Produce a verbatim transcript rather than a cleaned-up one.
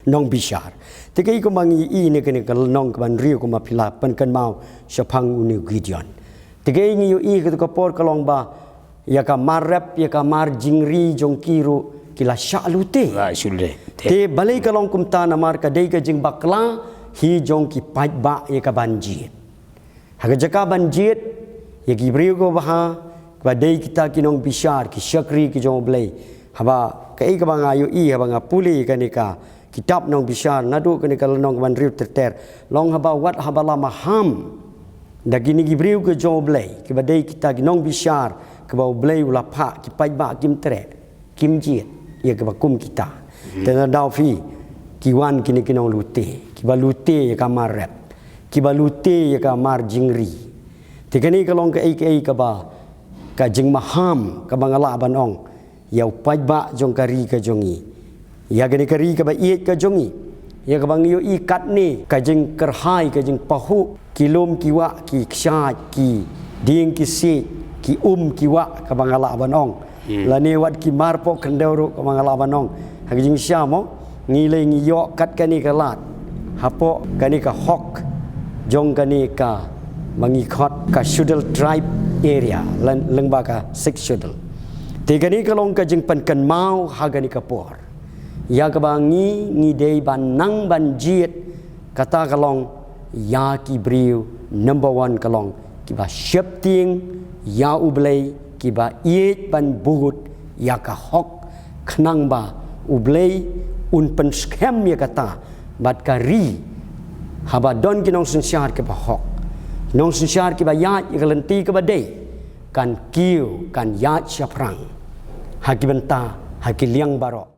nongbishar. Te kaei kumba ngi ïohi ne kane ka lynnong kaba hynriew kumba phi la pynkynmaw shaphang une u Gideon. Te kaei ngi ïohi ha katu ka por ka long ba ïa ka mar rep, ïa ka mar jingri jong ki ruh ki la shah lute. La shah lute. Te balei ka long kumta? Namar ka dei ka jingbakla hi jong ki paidbah ïa ka ban jied. Ha ka jaka ban jied ïa ki briew kiba bha, kiba dei kita ki nongbishar, ki shakri ki jong U Blei. Haba kaei kaba nga ïohi haba nga pule kane ka kitab Nongbishar, naduh kane ka lynnong kaba hynriew ter ter, long haba wat haba la maham da kine ki briew ki jong U Blei, kiba dei kita ki nongbishar kiba U Blei u la phah, ki paidbah kim treh, kim jied ïa kiba kum kita. Te na daw phi, ki wan kine ki nonglute, kiba lute ïa ka mar rep, kiba lute ïa ka mar jingri. Te kane ka long kaei kaei kaba, ka jingmaham kaba nga lah ban ong ïa u paidbah jong ka ri ka jong ngi, ïa kane ka ri kaba ïeit ka jong ngi, ïa kaba ngi ïohi katne ka jingkyrhai, ka jingpahuh, ki lum ki wah, ki kshaid, ki dieng ki siej, ki um ki wah, kaba nga lah ban ong. Lane wat ki mar poh khyndew ruh, kaba nga lah ban ong. Ha ka jingshisha mo, ngi lei ngi ïoh kat kane ka lad hapoh kane ka hok jong kane kaba ngi khot ka Scheduled Tribe area, lyngba ka Sixth Schedule. Te kane ka long ka jingpynkynmaw ha kane ka por ïa kaba ngi, ngi dei ban nang ban jied. Kata ka long ïa ki briew, number one ka long kiba sheptieng ïa U Blei, kiba ïeit ban bud ïa ka hok, khnang ba U Blei un pynskhem ïa kata bad ka ri. Haba don ki nongsynshar kiba hok, nongsynshar kiba ïaid ïa ka lynti kaba dei, kan kiew, kan ïaid shaphrang ha ki bynta, ha ki liang baroh.